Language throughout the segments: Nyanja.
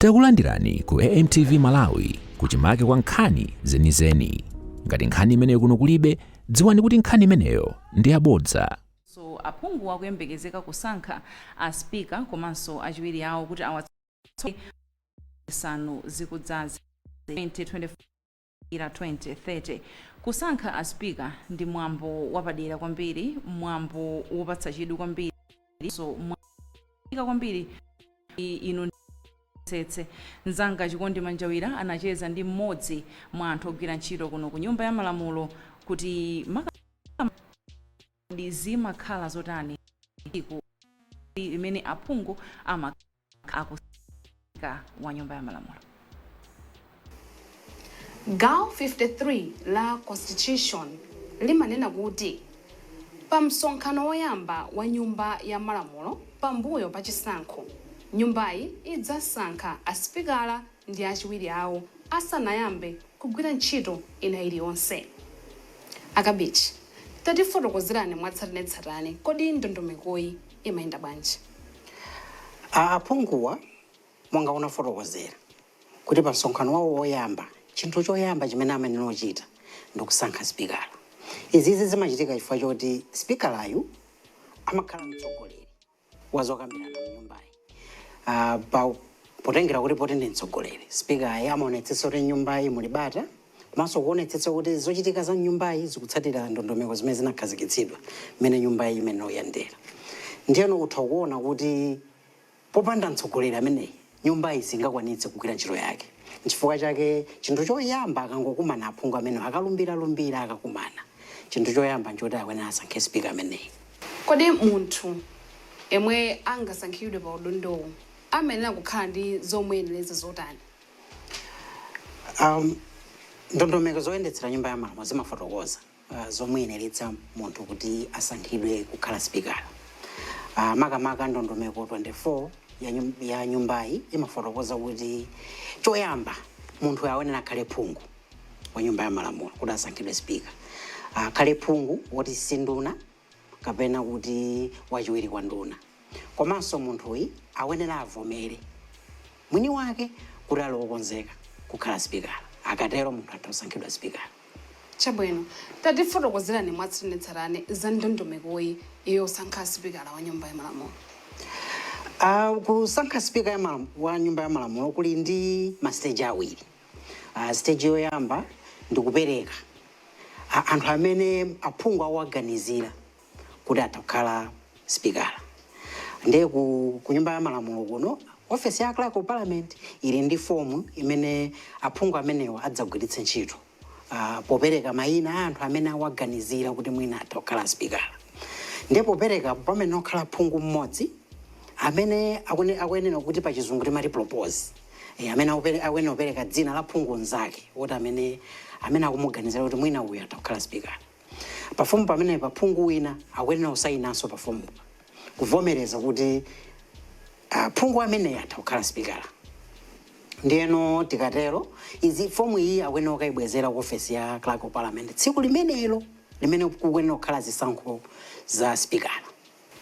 Takulandirani ku AMTV Malawi, kuchimake kwa nkhani zenizeni. Ngati nkhani imeneyo kuno kulibe, dziwani kuti nkhani imeneyo ndi yabodza. So aphungu akuyembekezeka kusankha a Spika komanso achiwiri awo kuti awatsogolere 5 zikudzazi, 2024 2030. Kusankha a Spika ndi mwambo wapadera kwambiri, mwambo wopatsa chidwi kwambiri, so mwambo kwambiri inu tsetse. Mzanga Chikondi Manjawira anacheza ndi mmodzi mwa anthu ogwira ntchito kuno ku Nyumba ya Malamulo kuti makamaka zimakhala zotani tsiku limene aphungu ama akusika wa Nyumba ya Malamulo. Gawo 53 la Constitution limanena kuti pa msonkhano woyamba wa Nyumba ya Malamulo pambuyo pa chisankho, nyumbayi idzasankha asipikala ndi achiwiri awo asanayambe kugwira ntchito ina iliyonse. Akabichi, tatifotokozerani mwatsatanetsatane, kodi ndondomekoyi imayenda bwanji? Aphunguwa, monga unafotokozera kuti pa msonkhano wawo woyamba, chinthu choyamba chimene amayenera kuchita ndikusankha sipikala. Izizi zimachitika chifukwa choti sipikalayu amakhala mtsogoleri wa zokambirana mnyumbayi. Potengera kuti poti ndi mtsogoleri, sipikayi amaonetsetsa kuti nyumbayi muli bata, komanso kuonetsetsa kuti zochitika za nyumbayi zikutsatira ndondomeko zimene zinakhazikitsidwa mmene nyumbayi imene oyendera. Ndiyeno utha kuona kuti popanda mtsogoleri ameneyi, nyumbayi singakwanitse kugwira ntchito yake. Nchifukwa chake chinthu choyamba akangokumana aphungu amene akalumbiralumbira, akakumana, chinthu choyamba nchoti akuyenera asankhe spika ameneyi. Kodi munthu yemwe angasankhidwe pa udindowu amayenera kukhala ndi zomuyenereza zotani? Ndondomeko zoyendetsera Nyumba ya Malamulo zimafotokoza zomuyeneretsa munthu kuti asankhidwe kukhala sipikala. Makamaka ndondomeko 24 ya nyumbayi imafotokoza kuti choyamba munthu ayenera akhale phungu wa Nyumba ya Malamulo. Kuti asankhidwe spika, akhale phungu woti si nduna kapena kuti wachiwiri kwa nduna, komanso munthuyi ayenera avomere mwini wake kuti ali wokonzeka kukhala sipikala. Akatero munthu atha kusankhidwa sipikala. Chabwino, tatifotokozerani mwatsatanetsatane za ndondomekoyi yosankha sipikala wa Nyumba ya Malamulo. Kusankha spika wa Nyumba ya Malamulo kuli ndi ma stage awiri. Stage yoyamba ndi kupereka anthu amene aphungu awaganizira kuti atha kukhala spikala. Ndiye ku Nyumba ya Malamulo kuno, ofesi ya Clerk of Parliament ili ndi fomu imene aphungu amenewa adzagwiritse ntchito popereka mayina a anthu amene awaganizira kuti mwina atha kukhala spikala. Ndiye popereka, pamene okhala phungu mmodzi amene akuyenera kuti, pa Chizungu timati propose, amene akuyenera kupereka dzina la phungu mnzake woti amene akumuganizira kuti mwina uyu atha kukhala spikala. Pafomu pamene pa phungu wina akuyenera kusayinanso pafomupa kuvomereza kuti phungu ameneyi atha kukhala spikala. Ndiyeno tikatero, izi fomu iyi akuyenera kukayibwezera ku ofesi ya Clerk of Parliament tsiku limenelo limene kukuyenera kukhala zisankho za spikala.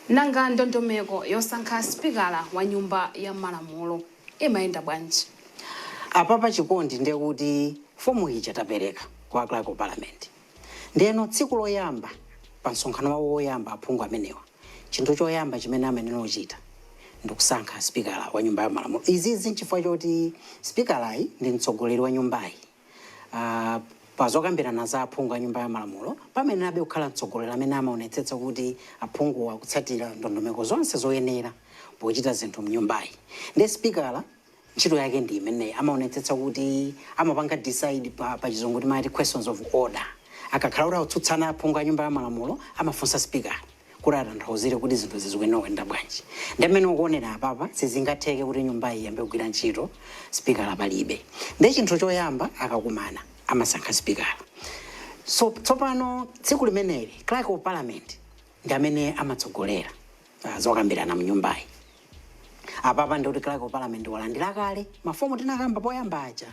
Nanga ndondomeko yosankha sipikala wa Nyumba ya Malamulo imayenda bwanji? Apapa, Chikondi, ndiye kuti fomu ija tapereka kwa Clerk of Parliament. Ndiyeno tsiku loyamba, pa msonkhano wawo woyamba, aphungu amenewa chinthu choyamba chimene amayenera kuchita ndikusankha spikala wa Nyumba ya Malamulo. Izizi nchifukwa choti spikalayi ndi mtsogoleri wa nyumbayi. Pa zokambirana za aphungu a Nyumba ya Malamulo pamenerabe kukhala mtsogoleri amene amaonetsetsa kuti aphunguwa akutsatira ndondomeko zonse zoyenera pochita zinthu mnyumbayi. Ndi spikala ntchito yake ndi imeneyi, amaonetsetsa kuti amapanga decide pa Chizungu timati questions of order. Akakhala kuti akutsutsana aphungu a Nyumba ya Malamulo, amafunsa spikala kuti atanthauzire kuti zinthu zizikuyenera kuyenda bwanji. Ndi mmene ukuonera apapa, sizingatheke kuti nyumbayi iyambe kugwira ntchito spikala palibe. Ndi chinthu choyamba akakumana amasankha spikala. So tsopano tsiku limeneli Clerk of Parliament ndi amene amatsogolera zokambirana mnyumbayi. Apapa ndikuti Clerk of Parliament walandira kale mafomu tinakamba poyamba aja.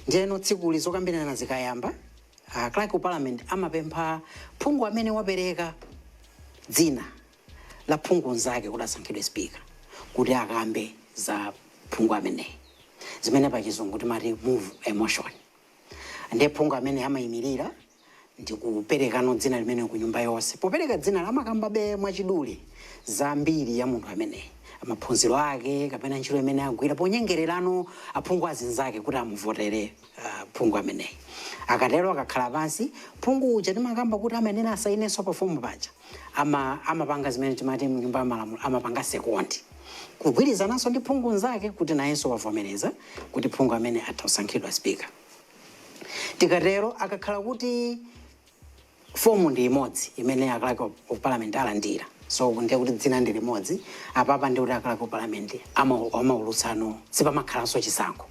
Ndiyeno tsikuli zokambirana zikayamba, Clerk of Parliament amapempha phungu amene wapereka dzina la phungu nzake kuti asankhidwe speaker kuti akambe za phungu ameneyi. Zimene pachizungu timati move a motion. Ndiye phungu amene amayimirira ndi kuperekano dzina limene ku nyumba yonse. Popereka dzina lamakambabe mwachidule za mbiri ya munthu ameneyi, maphunziro ake kapena ntchito imene agwira, ponyengererano aphungu azinzake kuti amuvotere phungu ameneyi. Akatero, akakhala pansi, phungu uja timakamba kuti amayenera asayinenso pa fomu paja, amapanga zimene timati mnyumba ya malamulo amapanga second, kugwirizananso ndi phungu nzake kuti nayenso wavomereza kuti phungu amene atha kusankhidwa speaker. Tikatero, akakhala kuti fomu ndi imodzi imene a Clerk of Parliament alandira, so ndiye kuti dzina ndi limodzi apapa, ndi kuti a Clerk of Parliament amaulutsano, sipamakhalanso chisankho,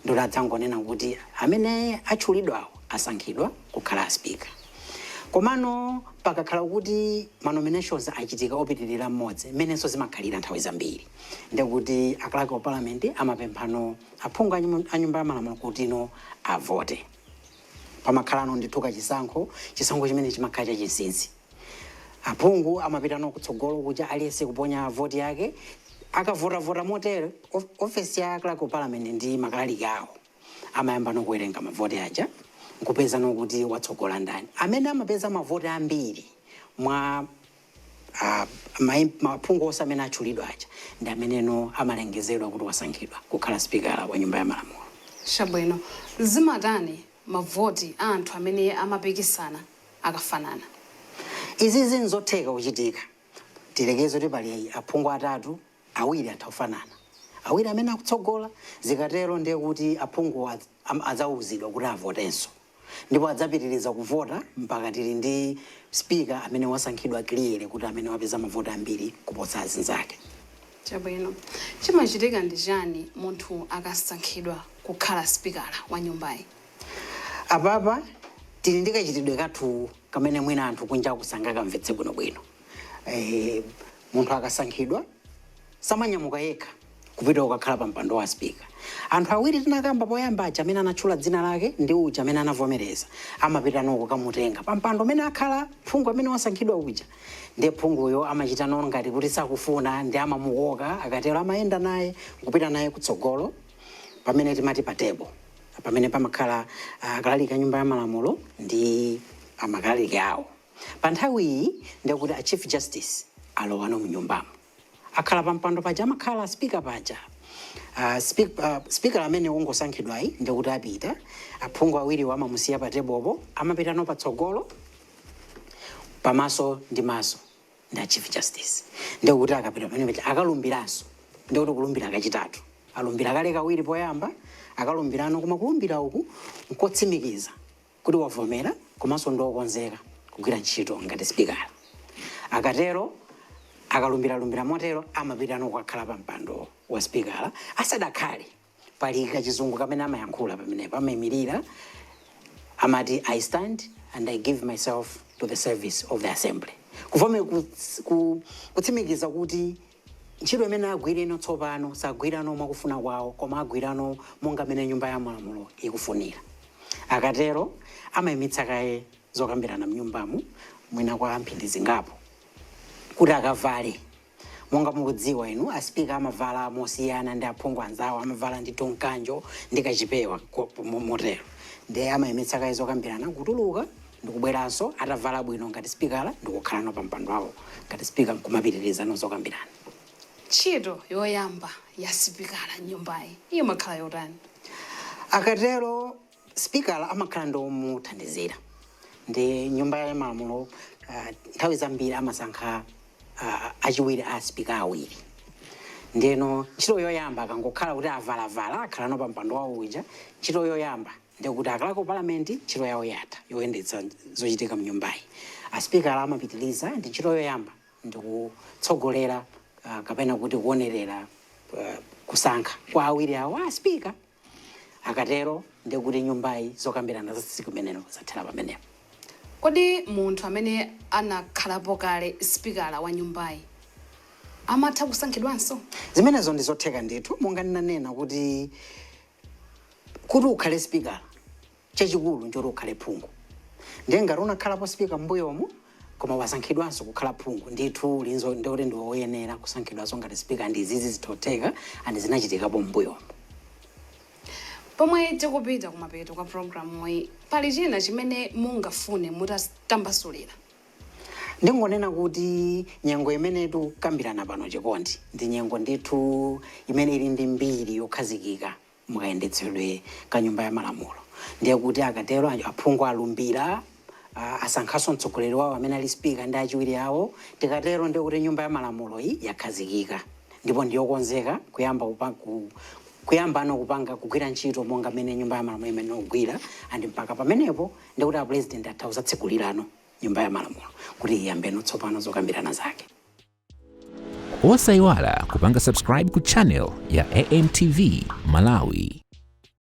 ndikuti adzangonena kuti amene atchulidwawo asankhidwa kukhala a speaker. Komano pakakhala kuti ma nominations achitika opitirira mmodzi, mmenenso zimakhalira nthawi zambiri, ndikuti a Clerk of Parliament amapemphano aphungu a nyumba ya malamulo kuti ino avote. Pamakhalano ndithu kachisankho, chisankho chimene chimakhala chachinsinsi. Aphungu amapitano kutsogolo kuja, aliyense kuponya voti yake. Akavotavota motere, ofesi ya Clerk of Parliament ndi makalaliki awo amayamba nokuwerenga mavoti aja nkupeza nokuti watsogola ndani. Amene amapeza mavoti ambiri mwa maphungu onse amene atchulidwa aja ndi ameneno amalengezedwa kuti wasankhidwa kukhala spikala wa nyumba ya malamulo. Chabwino, zimatani mavoti a anthu amene amapikisana akafanana? Izizi nzotheka kuchitika. Tilekeze kuti pali aphungu atatu, awiri atha kufanana, awiri amene akutsogola. Zikatero ndiye kuti aphungu adzauzidwa kuti avotenso, ndipo adzapitiriza kuvota mpaka tili ndi speaker amene wasankhidwa clearly kuti amene wapeza mavoti ambiri kuposa azinzake. Chabwino, chimachitika ndi chani munthu akasankhidwa kukhala spikala wa nyumbayi? Apapa tili ndi kachitidwe kathu kamene mwina anthu kunja kusangakamvetse bwinobwino. Munthu akasankhidwa samanyamuka yekha kupita kukakhala pa mpando wa spika. Anthu awiri tinakamba poyamba aja, amene anatchula dzina lake ndi uja amene anavomereza, amapita noko kamutenga pa mpando umene akhala phungu amene wasankhidwa uja. Ndiye phunguyo amachita no ngati kuti sakufuna, ndi amamukoka. Akatero amayenda naye kupita naye kutsogolo pamene timati pa table, pamene pamakhala akalaliki a nyumba ya malamulo ndi amakalaliki awo. Pa nthawi iyi ndikuti a Chief Justice alowano mu nyumbamo, akhala pa mpando paja amakhala speaker paja. Speaker amene wongosankhidwayi ndikuti apita, aphungu awiriwo amamusiya pa tablepo, amapitano patsogolo pamaso ndi maso ndi a Chief Justice. Ndikuti akapita pamene paja akalumbiranso, ndikuti kulumbira kachitatu. Alumbira kale kawiri poyamba, akalumbirano, koma kulumbira uku nkotsimikiza kuti wavomera komanso ndiokonzeka kugwira ntchito ngati spikala. Akatero, akalumbiralumbira motero, amapitano kukakhala pa mpando wa spikala. Asadakhale, pali kachizungu kamene amayankhula pamenepo, amayimirira, amati, "I stand and I give myself to the service of the assembly," kuvome kutsimikiza kuti ntchito imene agwire ino tsopano sagwirano mwakufuna kwawo, koma agwirano monga mmene nyumba ya malamulo ikufunira. Akatero amayimitsa kaye zokambirana mnyumbamu mwina kwa mphindi zingapo kuti akavale. Monga mukudziwa inu, aspika amavala mosiyana ndi aphungu anzawo, amavala ndi mkanjo ndi kachipewa motero. Ndiye amayimitsa kaye zokambirana, kutuluka ndikubweranso atavala bwino ngati spikala, ndikukhalano pa mpando wawo ngati spika, nkumapitirizano zokambirana. Ntchito yoyamba ya sipikala nyumbayi iyo makhala yotani? Akatero, spikala amakhala ndi omuthandizira. Ndi nyumba ya malamulo nthawi zambiri amasankha achiwiri a spika awiri. Ndiyeno ntchito yoyamba, akangokhala kuti avalavala, akhalano pa mpando wawo uja, ntchito yoyamba ndikuti a Clerk of Parliament ntchito yawo yatha yoyendetsa zochitika mnyumbayi, aspikala amapitiliza ndi ntchito yoyamba ndikutsogolera kapena kuti kuonerera kusankha kwa awiri awo a spika. Akatero ndikuti nyumbayi zokambirana za tsiku limenelo zathera pamenepo. Kodi munthu amene anakhalapo kale sipikala wa nyumbayi amatha kusankhidwanso? Zimenezo ndi zotheka ndithu. Monga ndinanena kuti ukhale spikala, chachikulu nchoti ukhale phungu. Ndiye ngati unakhalapo spika m'mbuyomu koma wasankhidwanso kukhala phungu, ndithu ulinso ndikuti ndi woyenera kusankhidwanso ngati spika. Ndi izizi zithotheka and zinachitikapo m'mbuyomu. Pomwe tikupita kumapeto kwa programu iyi, pali china chimene mungafune mutatambasulira? Ndingonena kuti nyengo imene tikukambirana pano, chikondi, ndi nyengo ndithu imene ili ndi mbiri yokhazikika mukayendetsedwe ka Nyumba ya Malamulo. Ndiye kuti akatero aphungu alumbira, asankhanso mtsogoleri wawo amene ali Spika ndi achiwiri awo. Tikatero ndiye kuti Nyumba ya Malamulo iyi yakhazikika ndipo ndiyokonzeka kuyamba kuyamba ano kupanga, kugwira ntchito monga mmene Nyumba ya Malamulo imene ikugwira. And mpaka pamenepo ndikuti a President atha kuzatsekulirano Nyumba ya Malamulo kuti iyambeno tsopano zokambirana zake. Osayiwala kupanga subscribe ku channel ya AMTV Malawi.